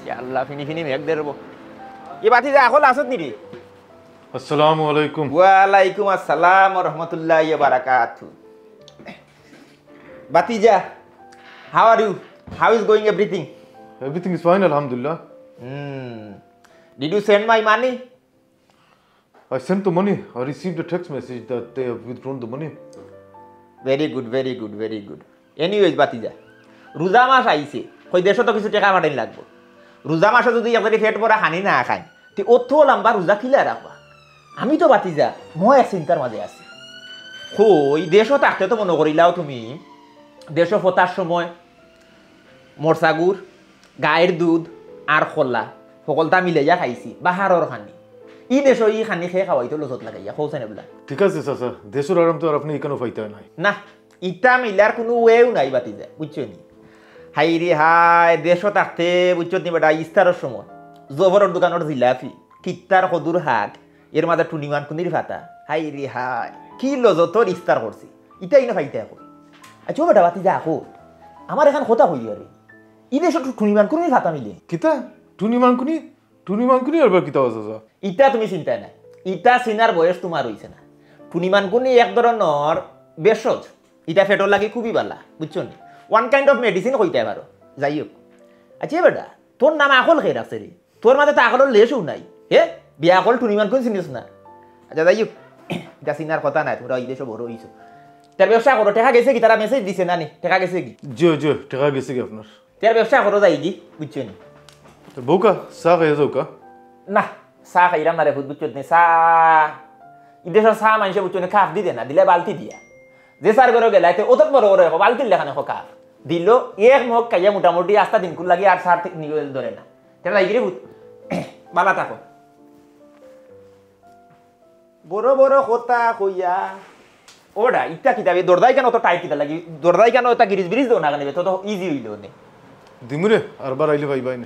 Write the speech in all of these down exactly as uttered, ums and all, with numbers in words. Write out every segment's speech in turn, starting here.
ইয়া আল্লাহ, ফিনি ফিনি মেঘ দেরবো। এ ভাতিজা, আখল আছত নি রে? আসসালামু আলাইকুম। ওয়ালাইকুম আসসালাম ওয়া রাহমাতুল্লাহি ওয়া বারাকাতু। ভাতিজা, how are you? How is going everything? Everything is fine, alhamdulillah. Hmm. Did you send my money? I sent the money. I received a text message that they have withdrawn the money. Very good, very good, very good. Anyways, ভাতিজা, রোজা মাস আইছে, কই দেশো তো কিছু টেকা পাঠাইন লাগবো। রোজা মাসো যুদি একবারে পেট ভরা খানি না খাইন, তে অত লম্বা রোজা কিলা রাখবা? আমি তো ভাতিজা, মহা এক চিন্তার মাঝে আছি। কই দেশো থাকতে তো মনো করিলাও তুমি, দেশো ফতার সময় মরসা গুড়, গাইর দুধ আর কলা, হকলতা মিলাইয়া খাইছি, বাহারর খানি। ই দেশো ই খানি কে খাওয়াইতো লজত লাগাইয়া, কও চাইন এবলা। ঠিক আছে চাচা, দেশর আরাম তো আর আপনে ইখানো পাইতা নায়। না, ইতা মিলার কুনু ওয়েও নাই ভাতিজা, বুঝছো নি? হায় রে হায়, দেশো থাকতে, বুঝছো নি বেটা, ইফতারর সময় জফরর দোকানর জিলাপি, কিত্তার কদুর হাক, এর মাঝে টুনি মানকুনির ফাতা। হায় রে হায়, কি লজতর ইফতার করছি। ইতা ইনো পাইতা কই? আচ্ছা ও বেটা, ভাতিজা, কও, আমার একখান কথা কইও রে। ই দেশো টু-, টুনি মানকুনির ফাতা মিলে? কিতা? টুনি মানকুনি? টুনি মানকুনি আবার কিতা চাচা? ইতা তুমি চিন্তায় নাই। ইতা চিনার বয়স তুমার অইছে না। টুনি মানকুনি এক ধরনর ভেষজ। ইতা পেটর লাগি খুবই বালা, বুঝছো নি? One kind of medicine কইতায় পারো। যাই হোক। আচ্ছা বেটা, তোর নাম আখল কে রাখছে রে? তোর মাঝে তো আখলর লেশও নাই। হে? বিয়া আখল টুনি মানকুনি চিনস না? আচ্ছা যাই হোক, ইতা চিনার কথা নায়, তুমরা ই দেশো বড় অইছো। তার ব্যবসা করো, টেকা গেছে কি? তারা message দিছে না নি? টেকা গেছে কি? জি, জি, টেকা গেছে কি আপনার? তার ব্যবসা করো যাইগি, বুঝছো নি? তো বউকা, চা খাইয়া যাউকা। না, চা খাইরাম না রে পুত, বুঝছো নি? চা, ই দেশর চা মানষে, বুঝছো নি, কাপ দি দে না, দিলে বালতি দিয়া। যে চার ঘরো গেলাইতে অত বড় বড় এক বালতির লাখান এক কাপ দিল, এক মগ খাইয়া মোটামুটি আস্তা দিনকুর লাগি আর চার তি-, নি-, ধরে না। তে যাইগি রে পুত, বালা থাকো। বড় বড় কথা কইয়া। ওটা, ইটা কিতা বে? দরজাখান অত tight কিতা লাগি? দরজাখান অত গিরিজ বিরিজ দেও না কেনে বে? তো, তো easy অইলো নে। দিমু রে, আরবার আইলে পাইবায় নে।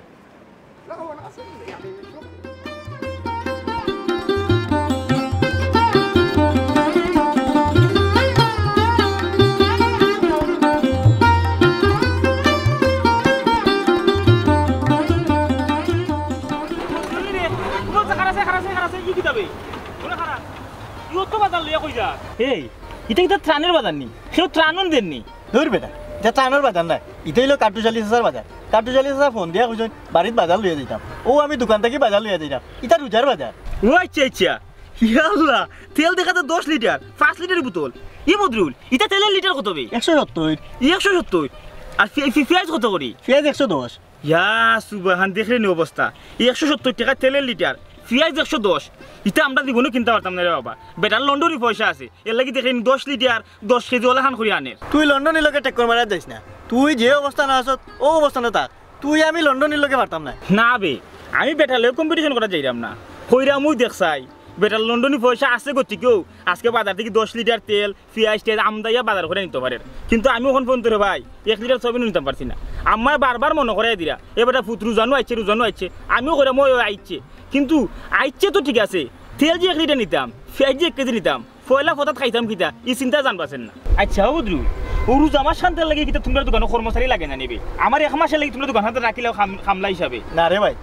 এই, ইটা কিতা ত্রাণর বাজার নি? কেউ ত্রাণও দেন নি। ধুর বেটা, ইটা ত্রাণর বাজার নায়। ইটা অইলো কাট্টুশ আলী চাচার বাজার। কাট্টুশ আলী চাচা ফোন দিয়া কইছইন, বাড়িত বাজার লইয়া যাইতাম। অউ আমি দোকান থাকি বাজার লইয়া যাইতাম। ইটা রোজার বাজার। ও আইচ্ছা, আইচ্ছা। ইয়া আল্লাহ, তেল দেখা যায় দশ লিটার, পাঁচ লিটারর বোতল। ই বদরুল, ইটা তেলর লিটার কত বে? একশো সত্তইর। একশো সত্তইর? আর পি-, পি-, পিয়াজ কত করি? পিয়াজ একশো দশ। ইয়া সুবহান, দেখরে নি অবস্থা। একশো সত্তইর টেকা তেলর লিটার, পিয়াজ একশো দশ। ইতা আমরা জীবনেও কিনতা পারতাম না রে বাবা। বেটার লন্ডনি পয়সা আছে, এরলাগি দেখরে নি দশ লিটার, দশ কেজি অলাখান করি আনের। তুই লন্ডনির লগে টেক্কর মারাত যাইস না। তুই যে অবস্থানো আছত, অউ অবস্থানো থাক। তুই আমি লন্ডনির লগে পারতাম না। না বে, আমি বেটার লগে competition করাত যাইরাম না। কইরাম অউ দেখছাই, বেটার লন্ডনি পয়সা আছে গতিকেউ আজকে বাজার থাকি দশ লিটার তেল, পিয়াজ টিয়াজ আমদাইয়া বাজার করি নিতো পারের। কিন্তু আমি অখন পর্যন্ত রে ভাই, এক লিটার সয়াবিনও নিতাম পারছি না। আম্মায় বারবার মনো করাইয়া দিরা, "এ বেটা পুত, রোজানু আইচ্ছে, রোজানু আইচ্ছে।" আমিও কইরাম, "অয়, অয়, আইচ্ছে।" কিন্তু আইচ্ছে তো ঠিক আছে, তেল যে এক লিটার নিতাম, পিয়াজ যে এক কেজি নিতাম, পয়লা ফতাত খাইতাম কিতা, ই চিন্তা জান বাচের না। আইচ্ছা, ও বদরু, ও রোজা মাস খানতার লাগি কিতা তুমরার দোকানো কর্মচারী লাগে না নি বে? আমার এক মাসর লাগি তুমরার দোকান খানতাত রাখিলাও কাম-, কামলা হিসাবে। না রে ভাই,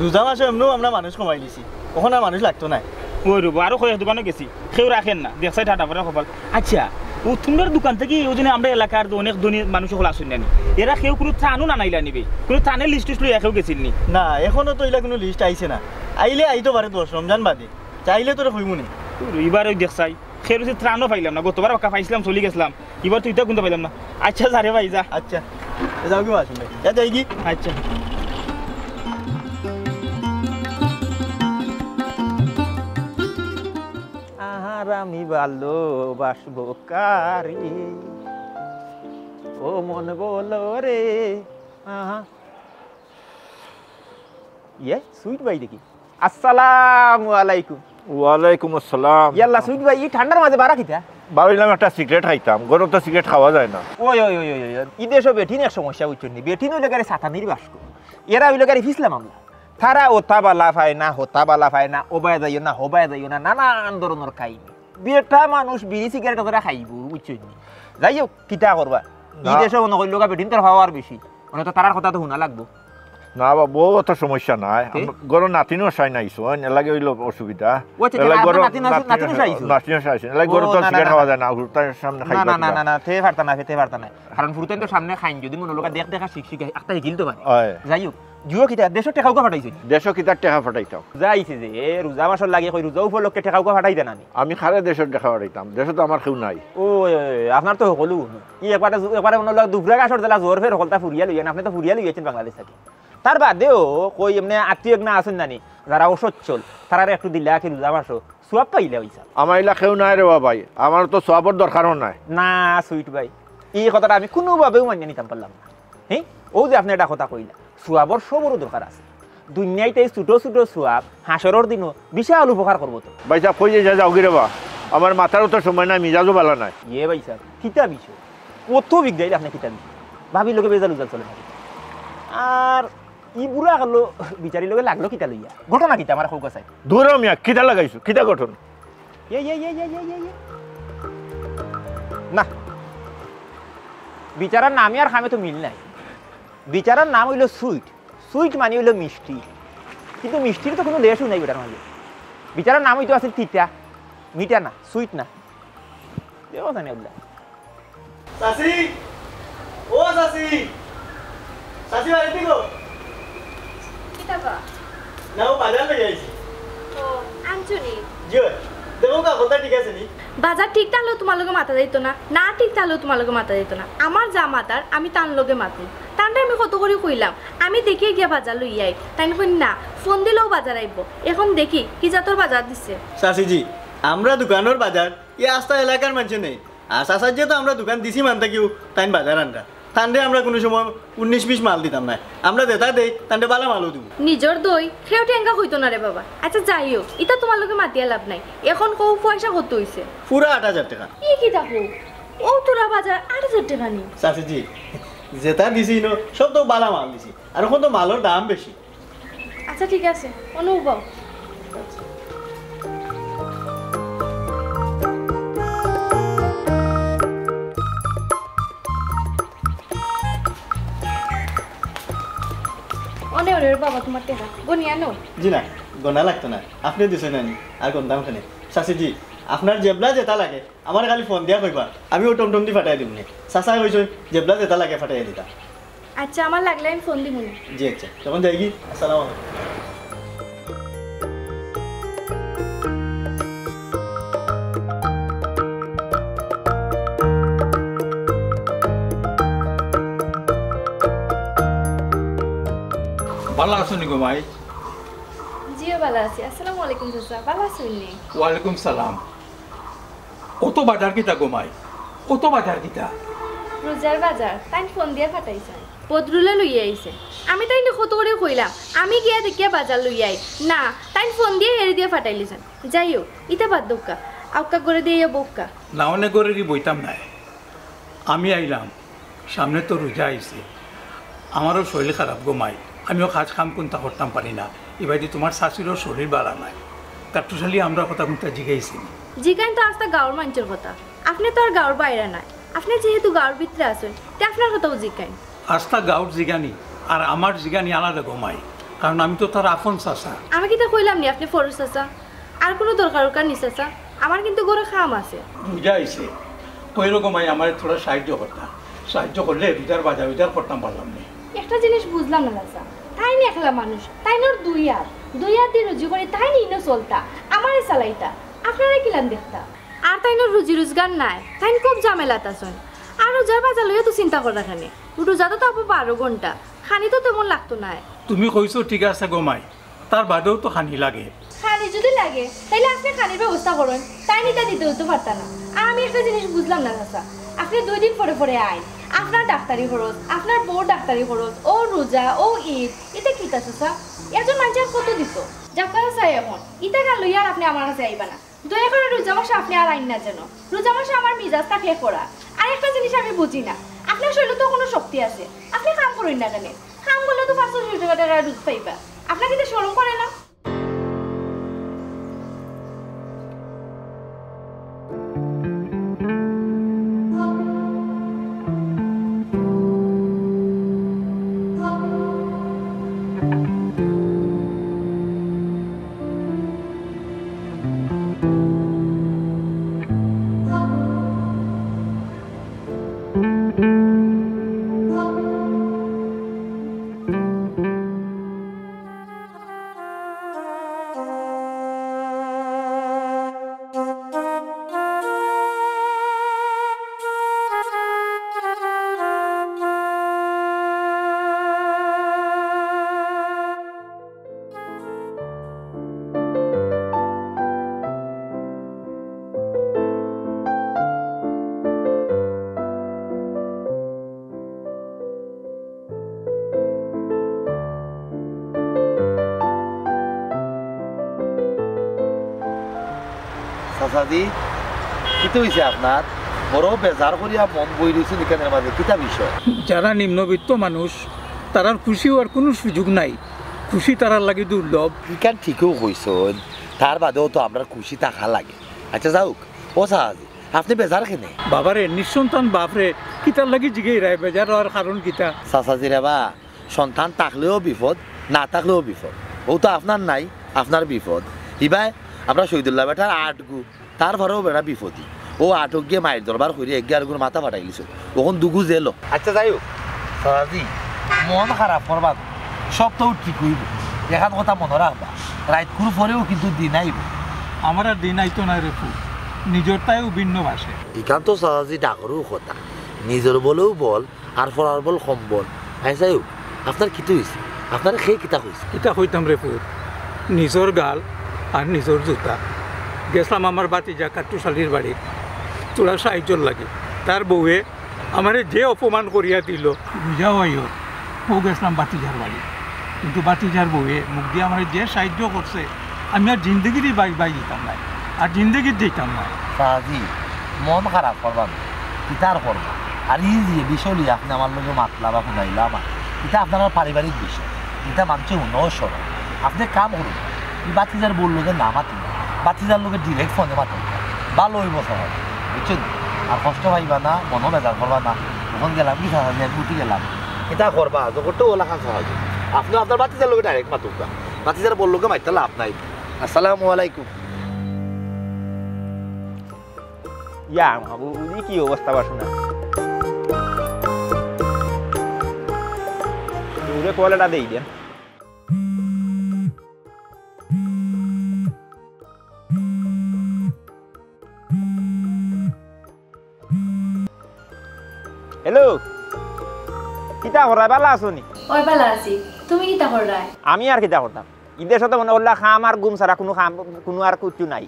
রোজা মাসো এমনেও আমরা মানুষ কমাই দিছি, অখন আর মানুষ লাগতো নায়। ওই রবো, আরো কয়েক দোকানো গেছি, কেউ রাখের না, দেখছাই ঠাটা পড়া কপাল। আচ্ছা, ও তুমরার দোকান থাকি ও জন্য আমরা এলাকার যে অনেক ধনী মানুষ অকল আছইন না নি, এরা কেউ কুনু ত্রাণও না নাইলা নি বে, কুনু ত্রাণের লিস্ট টিস্ট লইয়া কেউ গেছিল নি? না, এখনো তো ইলা কুনু লিস্ট আইছে না, আইলে আইতো পারে দশ রমজান বাদে, চাইলে তোরে কইমু নে। ওই রবো, ইবার ওই দেখছাই, কেউর গেছে ত্রাণও পাইলাম না, গতবার বাক্কা পাইছিলাম, চলি গেছিলাম, ইবার তো ইতা কুনতা পাইলাম না। আচ্ছা, যা রে ভাই, যা। আচ্ছা, এ যাও কি বাসন ভাই? যা যাই কি? আচ্ছা। আহার আমি ভালোবাসবো কারে, ও মন বলো রে, আহা। ইয়ে, সুইট ভাই দেখি। আসসালামু আলাইকুম। ওয়ালাইকুম আসসালাম। ইয়াল্লা, সুইট ভাই, ই ঠান্ডার মাঝে বারা কিতা? বারইলাম একটা সিগারেট খাইতাম, ঘরো তো সিগারেট খাওয়া যায় না। ওই, ওই, ওই, ওই, ওই, ই দেশো বেটিন এক সমস্যা, বুঝছইন নি? বেটিন অইলো গাড়ি ছাতানির বাস্ক, এরা অইলো গাড়ি ফিছলা মামলা। তারা ওতা বালা পায় না, হতা বালা পায় না, ওবায় যাইও না, হবায় যাইও না, নানান ধরনর কাহিনী। বেটা মানুষ বিড়ি সিগারেট ওরা খাইবো, বুঝছইন নি? যাই হোক, কিতা করবা? ই না। দেশো মনো করিলাও বেটিন্তর পাওয়ার বেশি, মানে তো তারার কথা তো হুনা লাগবো। না বা, বউ অত সমস্যা নাই। তে? আমার ঘরো নাতিনও চাই নাই, শোন, এর লাগি অইলো অসুবিধা। ও আচ্ছা, এর লাগি আচ্ছা, ঘরো আপনার নাতিন আছে, নাতিন নাতিনও আছে। চাইছো? নাতিনও চাইছে। এর লাগি ও, ঘরো তো না, না, সিগারেট না, খাওয়া না। যায় না, হুরুতার সামনে না, খাইবা না, না, কিলা? না, না, তে পারতা না, তে পারতা না। কারণ হুরুতাইন তো সামনে খাইন, যদি মনো লোকা দেখ দেখা শিখ শিখ, একটা হিকিল তো পারে। অয়। যাই হোক, জুয়ো কিতা, দেশো টেকা উকা ফাটাইছে? দেশো কিতার টেকা ফাটাইতাম? যাইছে যে, এ, রোজা মাসর লাগি কই, রোজা উপলক্ষে টেকা উকা ফাটাইতা না নি? আমি কারে দেশো টেকা ফাটাইতাম? দেশো তো আমার কেউ নাই। ও, ওই, ওই, ওই, আপনার তো হকলু। ই একবারে, একবারে মনো লোকা দুবরা গাছর জেলা জোর ফের হকলতা ফুরিয়া লইয়া না, আপনে তো ফুরিয়া লইয়াছেন বাংলাদেশ থাকি। তার বাদেও কই এমনে আত্মীয় এক না আছইন না নি, যারা অসচ্ছল, তারারে একটু দিলা কি রোজা মাসো, সওয়াব পাইলা অইছে। আমার ইলা কেউ নাই রে বা ভাই, আমার তো সওয়াবর দরকারও নাই। না, সুইট ভাই, ই কথাটা আমি কুনুভাবেও মানিয়া নিতাম পারলাম না। হি? অউ যে আপনে একটা কথা কইলা, সওয়াবর সবরও দরকার আছে। দুনিয়াইত ই ছোট ছোট সওয়াব হাশরর দিনও বিশাল উপকার করবো তো। ভাই সাব, কই যে যা যাওগি রে বা? আমার মাথারও তো সময় নাই, মিজাজও বালা নাই। ইয়ে ভাই সাব, কিতা বিষয়? কত বিগড়াইলে আপনে কিতা বিষয়? ভাবির লগে বেজাল উজাল চলে থাকে। আর ই বুড়া কালো বিচারির লগে লাগলো কিতা লইয়া? ঘটনা কিতা আমার কউক্কা চাই? দূর হ মিয়া, কিতা লাগাইছো? কিতা ঘটনা? ইয়ে, ইয়ে, ইয়ে। না। বিচারার নামে আর কামে তো মিল নাই। বিচারার নাম অইলো সুইট। সুইট মানি অইলো মিষ্টি। কিন্তু মিষ্টির তো কুনু লেশও নাই বেটার মাঝে। বিচারার নাম অইতো আছিল তিতা। মিঠা না, সুইট না। দেখো জানি আল্লাহ। চাচি, ও চাচি, চাচি বাড়িত নি গো? কিতা বা? না, ও বাজার লই আইছি। ও, আনছো নি? জি অয়। দেখো গা, কথা ঠিক আছে নি? বাজার ঠিক থাকলেও তুমার লগে মাতা যাইতো না, না ঠিক থাকলেও তুমার লগে মাতা যাইতো না। আমার যা মাতার, আমি তান লগে মাতি। তানরে আমি কত করি কইলাম, আমি দেখিয়া গিয়া বাজার লই আই। তাইন কইন না, ফোন দিলেও বাজার আইবো। এখন দেখি, কি জাতর বাজার দিছে। চাচিজি, আমরা দোকানর বাজার ই আস্তা এলাকার মানষে নেইন। আর চাচার যে তো আমরা দোকান দিছি মান থাকিউ, তাইন বাজার আনরা। তানরে আমরা কুনু সময় উনিশ বিশ মাল দিতাম নায়। আমরা যেতা দেই, তানরে বালা মালউ দিমু। নিজর দই, কেউ টেঙ্গা কইতো না রে বাবা। আচ্ছা, যাই হোক, ইতা তুমার লগে মাতিয়া লাভ নাই। এখন কও, পয়সা কত অইছে? পুরা আট হাজার টেকা। ই কিতা কও? অউ থুড়া বাজার আট হাজার টেকা নি? চাচিজি, যেতা দিছি ইনো, সব তো বালা মাল দিছি। আর অখন তো মালর দাম বেশি। আচ্ছা, ঠিক আছে, অনো উবাও। অনে অনে রে বাবা, তুমার টেকা। গনিয়া নেও। জি না, গনা লাগতো না। আপনে দিছইন না নি, আর গনতাম কেনে? চাচিজি, আপনার যেবলা যেতা লাগে, আমারে খালি ফোন দিয়া কইবা, আমি অউ টমটম দি ফাটাই দিমু নে। চাচায় কইছইন, যেবলা যেতা লাগে ফাটাই দিতা। আচ্ছা, আমার লাগলে আমি ফোন দিমু নে। জি আচ্ছা, তখন যাইগি। আসসালামু আলাইকুম। বালা আছো নি গো মাই? জি অয়, বালা আছি। আসসালামু আলাইকুম চাচা, বালা আছইন নি? ওয়ালাইকুম সালাম। অত বাজার কিতা গো মাই? অত বাজার কিতা? রোজার বাজার, তাইন ফোন দিয়া ফাটাইছইন। বদরুলে লইয়া আইছে। আমি তাইনরে কত করি কইলাম, আমি গিয়া দেখিয়া বাজার লইয়া আই। না, তাইন ফোন দিয়া হেরি দিয়া ফাটাইলিছইন। যাই হোক, ইতা বাদ দেউক্কা, আউক্কা ঘরে দিয়া বউক্কা। না, অনে ঘরে দি বইতাম নায়। আমি আইলাম, সামনে তো রোজা আইছে, আমারও শরীর খারাপ গো মাই, আমিও কাজ কাম কুনতা করতাম পারি না। ইবাদি তুমার চাচিরও শরীর বালা নায়, তার টুশালি আমরার কথা কুনতা জিগাইছে নি? জিগাইন তো আস্তা গাঁওর মানষর কথা, আপনে তো আর গাঁওর বাইরা নায়। আপনে যেহেতু গাঁওর ভিতরে আছইন, তে আপনার কথাউ জিকাইন। আস্তা গাঁওর জিগানি আর আমার জিগানি আলাদা গো মাই, কারণ আমি তো তার আপন চাচা। আমি কিতা কইলাম নি আপনে পরর চাচা? আর কুনু দরকার উরকার নি চাচা, আমার কিন্তু ঘরো কাম আছে। বুঝা অইছে। কইরো গো মাই, আমারে থুড়া সাহায্য করতা। সাহায্য করলে রুজার বাজার উজার করতাম পারলাম নে। একটা জিনিস বুঝলাম না চাচা, তাইন একলা মানুষ, তাইনর দুই আত, দুই আত দি রুজি করি তাইন ইনো চলতা, আমারে চালাইতা, আপনারে কিলান দেখতা? আর তাইনর রুজি রুজগার নাই, তাইন খুব ঝামেলাত আছইন। আর রুজার বাজার লইয়া তো চিন্তা কররা কেনে, রুজা তো থাকবো বারো ঘন্টা, খানি তো তেমন লাগতো নায়। তুমি কইছো ঠিক আছে গো মাই, তার বাদেও তো খানি লাগে। খানি যুদি লাগে, তাইলে আপনে খানির ব্যবস্থা করইন, তাইন ইতা দিতেউ তো পারতা না। আর আমি একটা জিনিস বুঝলাম না চাচা, আপনে দুই দিন পরে পরে আইন, আপনার ডাক্তারি খরচ, আপনার বউর ডাক্তারি খরচ, অউ রুজা, অউ ইদ, ইতা কিতা চাচা? একজন মানষে আর কত দিতো? যাউক্কা চাচা, অখন ইতা গাল লইয়া আর আপনে আমার কাছে আইবা না। দয়া করি রুজা মাসে আপনে আর আইন না যেন। রুজা মাসে আমার মিজাজটা কে করা। আর একটা জিনিস আমি বুঝি না, আপনার শরীলো তো কুনু শক্তি আছে, আপনে কাম করইন না কেনে? কাম করলে তো পাঁচশো ছয়শো টেকা রুজি পাইবা। আপনার কিতা শরম করে না? চাচাজি, কিতা অইছে আপনার? বড় বেজার করিয়া মন বই রইছে ইখানর মাঝে, কিতা বিষয়? যারা নিম্নবিত্ত মানুষ, তারার খুশি অওয়ার কুনু সুযোগ নাই। খুশি তারার লাগি দুর্লভ। ইখান ঠিকউ কইছইন, তার বাদেও তো আমরার খুশি থাকা লাগে। আচ্ছা যাউক, ও চাচাজি, আপনে বেজার কেনে? বাবারে, নিঃসন্তান বাপরে, কিতার লাগি জিগাইরায় বেজার অওয়ার কারণ কিতা? চাচাজি রে বা, সন্তান থাকলেও বিপদ, না থাকলেও বিপদ। অউ তো আপনার নাই, আপনার বিপদ। ইবায় আমরার শহীদুল্লাহ বেটার আটগু, তার পরেও বেটা বিপদি। অউ আটগুয়ে মাইর দরবার করি একগু আরগুর মাথা ফাটাইলিছে। অখন দুগু জেলো। আচ্ছা যাউক, চাচাজি, মন খারাপ করবা না, সব তো ঠিক অইবো। এখান কথা মনো রাখবা, রাইতকুর পরেও কিন্তু দিন আইবো। আমার আর দিন আইতো নায় রে পুত, নিজরতায়উ ভিন্ন ভাষে। ইখান তো চাচাজি ডাকরউ কথা, নিজর বলেও বল, আর পরার বল কম্বল। আচ্ছা যাউক, আপনার কিতা অইছে? আপনারে কে কিতা কইছে? কিতা কইতাম রে পুত, নিজর গাল আর নিজর জুতা। গেছলাম আমার ভাতিজা কাট্টুশ আলীর বাড়ি, থুড়া সাহায্যর লাগি। তার বউয়ে আমারে যে অপমান করিয়া দিলো। বুঝাও আইও, অউ গেছলাম ভাতিজার বাড়ি, কিন্তু ভাতিজার বউয়ে মুখ দিয়া আমারে যে সাহায্য করছে, আমি আর জিন্দেগিরই বাই বাই দিতাম নায়, আর জিন্দেগির দিতাম নায়। চাচাজি, মন খারাপ করবা না, কিতা আর করবা? আর ই যে বিষয় লইয়া আপনে আমার লগে মাতলা বা হুনাইলা আমার, ইটা আপনার পারিবারিক বিষয়, ইটা মানষে হুনও সরম। আপনে কাম করুন, ই ভাতিজার বউর লগে না মাতুন, ভাতিজার লগে direct ফোনে মাতুন, ভালা অইবো সহজ, বুঝছইন? আর কষ্ট পাইবা না, মনও বেজার করবা না। অখন গেলাম কি চাচাজি, আমি উঠি গেলাম। ইটা করবা, জগৎটা ওলা খান সহজ। আপনে আপনার ভাতিজার লগে direct মাতুন, ভাতিজার বউর লগে মাততে লাভ নাই। আসসালামু আলাইকুম। ইয়া মাহবুব, ই কি অবস্থা বা হুনা? ওরে কলটা দেই দেন। হ্যালো, কিতা কররায়, ভালা আছো নি? অয় ভালা আছি, তুমি কিতা কররায়? আমি আর কিতা করতাম, ই দেশো তো মনে করলা কাম আর ঘুম ছাড়া কুনু কাম, কুনু আর কিচ্ছু নাই।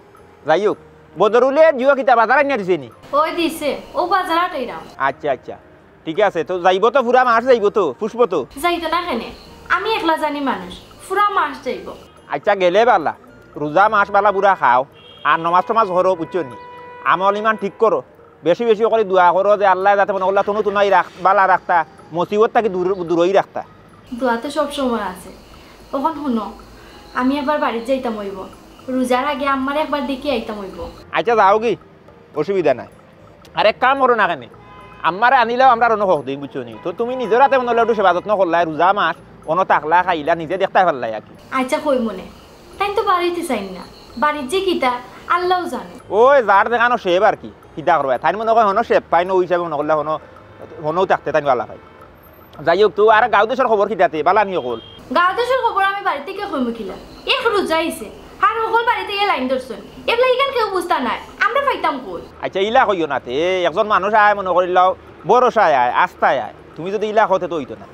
যাই হোক, বদরুলে জিও কিতা বাজার আনিয়া দিছে নি? অয় দিছে, অউ বাজার আটাইরাম। আচ্ছা, আচ্ছা, ঠিক আছে। তো যাইবো তো, পুরা মাস যাইবো তো, পুষবো তো? যাইতো না কেনে? আমি একলা জানি মানুষ, পুরা মাস যাইবো। আচ্ছা, গেলে ভালা, রোজা মাস ভালা পুরা খাও, আর নমাজ টমাজ করো, বুঝছো নি? আমল ইমান ঠিক করো, বেশি বেশি করি দোয়া করো যে আল্লায় যাতে মনে করলা তুনু তুনাই রাখ-, ভালা রাখতা, মুসিবত থাকি দূর, দূরই রাখতা। দোয়া তো সব সময় আছে। অখন হুনো, আমি আবার বাড়িত যাইতাম অইবো। রোজার আগে আম্মারে একবার দেখি আইতাম অইবো। আচ্ছা, যাওগি, অসুবিধা নাই। আর এক কাম করো না কেনে, আমারে আনিলাও, আমরার অনো হক দিন, বুঝছো নি? তো তুমি নিজর আতে মনো অইলো একটু সেবা যত্ন করলায়, রোজা মাস, অনো থাকলা, খাইলা, নিজে দেখতায় পারলায় আর কি। আইচ্ছা, কইমুনে। তাইন তো বাড়িত চাইন না। বাড়িত যে কিতা, আল্লাও জানে। ওই যার যেখানো সেব আর কি, কিতা করবায়? তাইন মনো কয় হনো সেব পাইন, অউ হিসাবে মনো করলা হনো, হনো থাকতে তাইন বালা পাইন। যাই হউক, তো আর গাঁও দেশর খবর কিতা তে, বালা নি অকল? গাঁও দেশর খবর আমি বাড়িত থাকি কইমু কিলা? এক রোজা আইছে, আর হকল বাড়িত ইয়া লাইন ধরছইন। এবলা ইখান কেউ বুঝতা নায়, আমরা পাইতাম কই? আইচ্ছা, ইলা কইও না তে, একজন মানুষ আয় মনো করিলাও, ভরসায় আয়, আস্থায় আয়, তুমি যুদি ইলা কও তে তো অইতো না।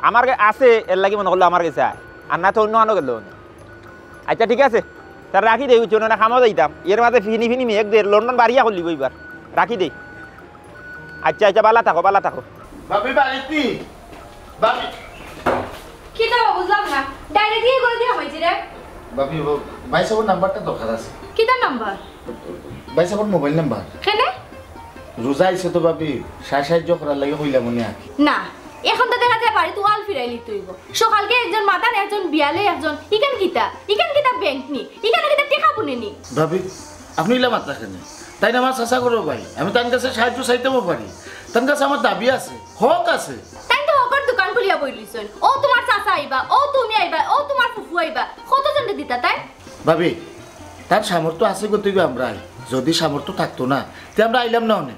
আমার গে-, আছে, এরলাগি মনো করলো আমার গেছে আয়, আর না তো অন্য আনো গেল। আইচ্ছা, ঠিক আছে, তে রাখি দেই, বুঝছো না, কামো যাইতাম, এর মাঝে ফিনি ফিনি মেঘ দের, লন্ডন বাড়িয়া করলিব ইবার, রাখি দেই। আইচ্ছা, আইচ্ছা, বালা থাকো, বালা থাকো। ভাবি, বাড়িত নি? ভাবি। কিতা বা বুঝলাম না, direct ইয়ে করে দিয়া হামাইছি রে। ভাবি, ও ভাইসাবর নাম্বারটা দরকার আছে। কিতার নাম্বার? ভাইসাবর মোবাইল নাম্বার। কেনে? রোজা আইছে তো ভাবি, সা-, সাহায্য করার লাগি কইলাম উনি আর কি। না, এখন তো দেখা যায় বাড়িত ওয়াল ফিরাইলিতে অইবো। সকালকে একজন মাতান, একজন বিয়ালে, একজন ইখান কিতা? ইখান কিতা ব্যাংক নি? ইখান কিতা টেকা বুনে নি? ভাবি, আপনি ইলা মাতরা কেনে? তাইন আমার চাচা ঘরর ভাই, আমি তান কাছে সাহায্য চাইতামও পারি। তান কাছে আমার দাবি আছে, হক আছে। তাইন তো হকর দোকান খুলিয়া বইলিছইন। অউ তুমার চাচা আইবা, অউ তুমি আইবা, অউ তুমার ফুফু আইবা, কতজনরে দিতা তাইন? ভাবি, তান সামর্থ্য আছে গতিকে আমরা আই। যুদি সামর্থ্য থাকতো না, তে আমরা আইলাম না অনে।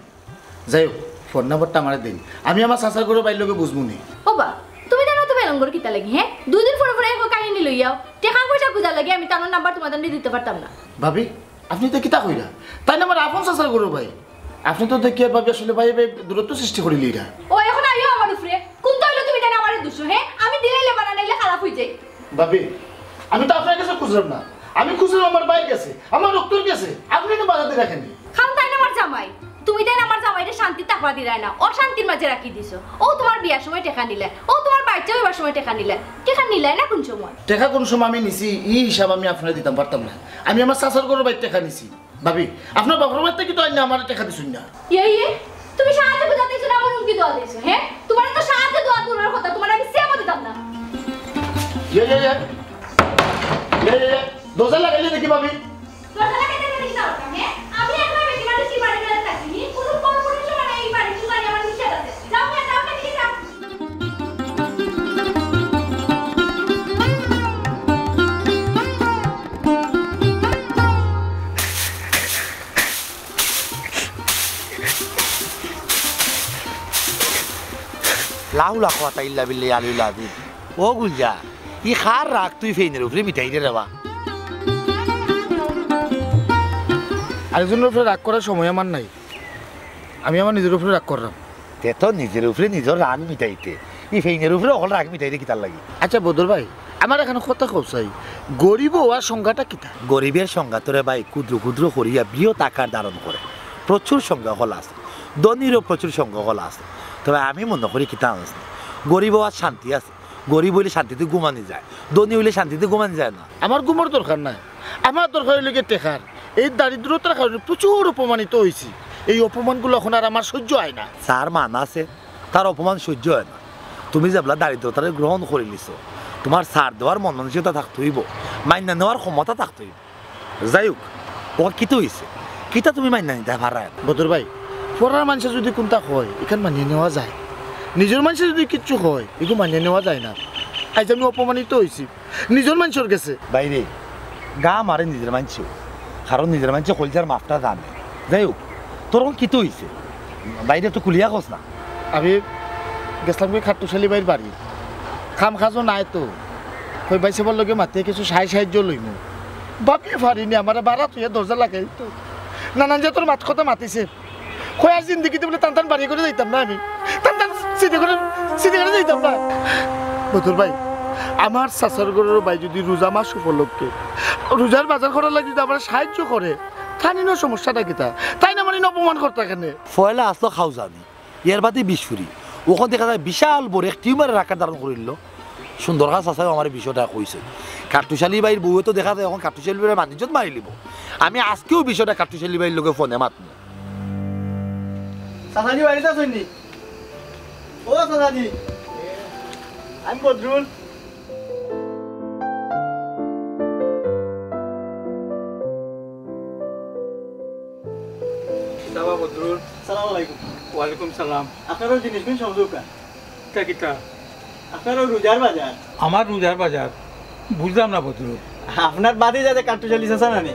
যাই হউক, ফোন নাম্বারটা আমারে দেইন, আমি আমার চাচার ঘরর ভাইর লগে বুঝমুনি। ওবা, তুমি তান অত বেলঙ্গর কিতার লাগি, হে? দুইদিন পরে পরে এক কাহিনী লইয়াও। টেকা পয়সা খুজার লাগি আমি তান নাম্বার তুমারে দিতে পারতাম না। ভাবি, আপনি ইতা কিতা কইরা? তাইন আমার আপন চাচার ঘরর ভাই। আপনি তো দেখিয়ার ভাবি আসলে ভাই ভাই দূরত্ব সৃষ্টি করিলিরা। ও, এখন আইও আমার উপরে। কুনটা অইলো তুমি তাইন আমারে দুষো, হে? আমি দিলাইলে বালা, নাইলে খারাপ অইযায়। ভাবি, আমি তো আপনার কাছে খুজরাম না, আমি খুজরাম আমার ভাইর কাছে, আমার রক্তর কাছে। আপনি ইনো বাধা দিরা কেনে? কারণ তাইন আমার জামাই, তুমি তাইন আমার জামাইরে শান্তি থাকবার দিরায় না, অশান্তির মাঝে রাখি দিছো। অউ তুমার বিয়ার সময় টেকা নিলায়, অউ তুমার বাইচ্চা অইবার সময় টেকা নিলায়, টেকা নিলায় না কুন সময়? টেকা কুন সময় আমি নিছি, ই হিসাব আমি আপনারে দিতাম পারতাম না। আমি আমার চাচার ঘরর ভাইর টেকা নিছি। ভাবি, আপনার বাপর বাড়িত থাকি তো আইনা আমারে টেকা দিছইন না। ইয়ে, ইয়ে, তুমি সাহায্য খুজাত আইছো না, আমার হুমকি দেওয়াত আইছো, হে? তুমারে তো সাহায্য দেওয়া দূরর কথা, তুমারে আমি সেবও দিতাম না। ইয়ে, ইয়ে, ইয়ে। ইয়ে, ইয়ে, ইয়ে। দরজা লাগাইলে দেখি ভাবি। দরজা লাগাইলে দেখি যাও, হে? আমি একলা বেটি মানুষ ই বাড়িত থাকি, কুনু পরপুরুষ মানে ই বাড়িত ঢুকানি আমার নিষেধ আছে। যাও, হে, যাও, হে, দেখি যাও। লাউলা কথা ইল্লা বিল্লাহি আলিউল আজিম। ও গুলজার, ই কার রাগ তুই ফেইনর উপরে মিটাইরে রেবা? আরেকজনর উপরে রাগ করার সময় আমার নাই। আমি আমার নিজর উপরে রাগ কররাম। তে তো নিজর উপরে নিজর রাগ মিটাইতে, ই ফেইনর উপরে অকল রাগ মিটাইতে কিতার লাগি? আচ্ছা বদর ভাই, আমার একখান কথা কও চাই, গরিব অওয়ার সংজ্ঞাটা কিতা? গরিবর সংজ্ঞা তো রে ভাই ক্ষুদ্র ক্ষুদ্র করিয়া বৃহৎ আকার ধারণ করে। প্রচুর সংজ্ঞা অকল আছে, ধনীরও প্রচুর সংজ্ঞা অকল আছে। তবে আমি মনো করি কিতা জানোস নি, গরিব অওয়াত শান্তি আছে। গরিব অইলে শান্তিতে ঘুমানি যায়, ধনী অইলে শান্তিতে ঘুমানি যায় না। আমার ঘুমর দরকার নাই, আমার দরকার অইলো গিয়া টেকার। এই দারিদ্রতার কারণে প্রচুর অপমানিত অইছি। এই অপমানগুলা অখন আর আমার সইজ্য অয় না। যার মান আছে, তার অপমান সইজ্য অয় না। তুমি যেবলা দারিদ্রতারে গ্রহণ করিলিছো, তুমার ছাড় দেওয়ার মন মানসিকতা থাকতে অইবো, মাইনা নেওয়ার ক্ষমতা থাকতে অইবো। যাই হউক, অখন কিতা অইছে? কিতা তুমি মাইনা নিতায় পাররায় না? বদর ভাই, পরার মানষে যুদি কুনতা কয়, ইখান মানিয়া নেওয়া যায়। নিজর মানষে যুদি কিচ্ছু কয়, ইগু মানিয়া নেওয়া যায় না। আইজ আমি অপমানিত অইছি নিজর মানষর গেছে। ভাইরে, গা মারে নিজর মানষেও, কারণ নিজর মানষে কইলজার মাফটা জানে। যাই হউক, তোর অখন কিতা অইছে? ভাইরে তো খুলিয়া কস না। আমি গেছলাম গি কাট্টুশ আলী ভাইর বাড়ি, কাম কাজও নাই তো, কই ভাইসাবর লগে মাতিয়া কিছু সাহায্য সাহায্য লইমু। ভাবিয়া পারিনি আমারে বাড়া থইয়া দরজা লাগাইতো। নানান জাতর মাত কথা মাতিছে। কই আর জিন্দেগিতে বুলে তান তান বাড়ি ঘরো যাইতাম না আমি। তান তান সিটি ঘরো, সিটি ঘরো যাইতাম না। বদর ভাই, আমার চাচার ঘরর ভাই যুদি রোজা মাস উপলক্ষে রোজার বাজার করার লাগি যুদি আমারে সাহায্য করে, তান ইনো সমস্যাটা কিতা? তাইন আমারে ইনো অপমান করতা কেনে? পয়লা আছলো খাউজানি, এর বাদে বিষ ফুরি। অখন দেখা যায় বিশাল বড় এক টিউমারের আকার ধারণ করিলিলো। সুন্দর খান চাচায় আমারে বিষয়টা কইছে। কাট্টুশ আলী ভাইর বউয়ে তো দেখা যায় অখন কাট্টুশ আলী ভাইর মান ইজ্জত মারিলিবো। আমি আইজকেউ বিষয়টা কাট্টুশ আলী ভাইর লগে ফোনে মাতমু। চাচাজি বাড়িত আছইন নি? ও চাচাজি, আমি বদরুল। কিতা বা বদরুল? সালাম আলাইকুম। ওয়ালাইকুম সালাম। আপনার ওই জিনিস কিন সংযোগ কার? কিতা কিতা? আপনার ওই রোজার বাজার। আমার রোজার বাজার? বুঝলাম না বদরুল। আপনার বাদে যাতে কাট্টুশালী চাচা নানি,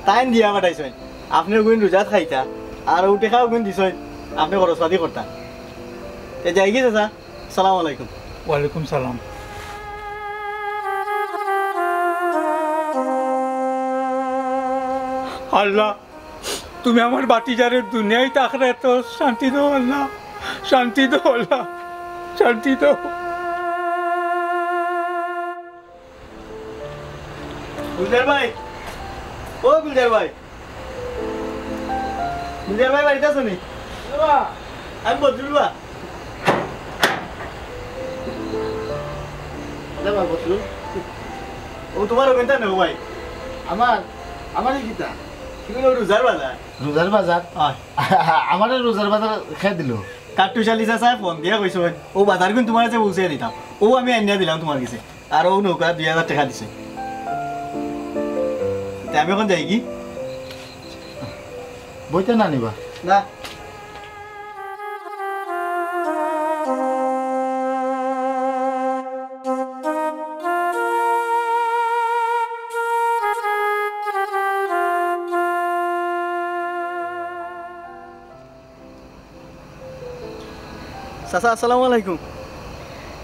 তাইন দিয়া পাঠাইছইন। আপনি ওগুন রোজাত খাইতা, আর ও টেকা ওগুন দিছইন, আপনি খরচপাতি করতা। এ যাই কি চাচা? সালাম আলাইকুম। ওয়ালাইকুম সালাম। আল্লাহ, তুমি আমার বাতিজারে দুনিয়াইত আখেরাতো শান্তি দেও আল্লাহ, শান্তি দেও আল্লাহ, শান্তি দেও। গুলজার ভাই, ও গুলজার ভাই, গুলজার ভাই বাড়িত আছো নি? আমি বদরুল বা। ও তোমার ওখানটা নেও ভাই। আমার, আমারই কিতা? তুমি ওই রোজার বাজার। রোজার বাজার? আমারে রোজার বাজার খে দিল। কাট্টুশালী চাচায় ফোন দিয়া কইছইন, ও বাজারগুন তোমার কাছে পৌঁছে দিতাম। ও আমি আনিয়া দিলাম তোমার কাছে। আর ও নৌকা দুই হাজার টেকা দিছে। তে আমি এখন যাই কি? বইতে না নিবা? না। চাচা, আসসালামু আলাইকুম।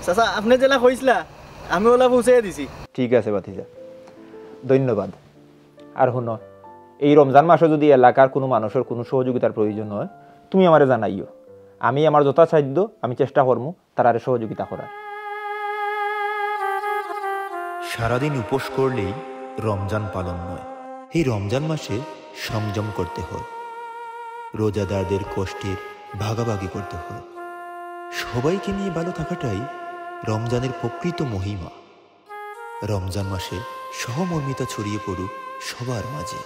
চাচা, আপনে যেলা কইছলা, আমি ওলা পৌঁছাইয়া দিছি। ঠিক আছে ভাতিজা, ধন্যবাদ। আর হুনো, এই রমজান মাসো যুদি এলাকার কুনু মানুষর কুনু সহযোগিতার প্রয়োজন অয়, তুমি আমারে জানাইও। আমি আমার যথাসাধ্য আমি চেষ্টা করমু তারারে সহযোগিতা করার। সারাদিন উপোস করলেই রমজান পালন নয়। এই রমজান মাসে সংযম করতে হয়, রোজাদারদের কষ্টের ভাগাভাগি করতে হয়। সবাইকে নিয়ে ভালো থাকাটাই রমজানের প্রকৃত মহিমা। রমজান মাসে সহমর্মিতা ছড়িয়ে পড়ুক সবার মাঝে।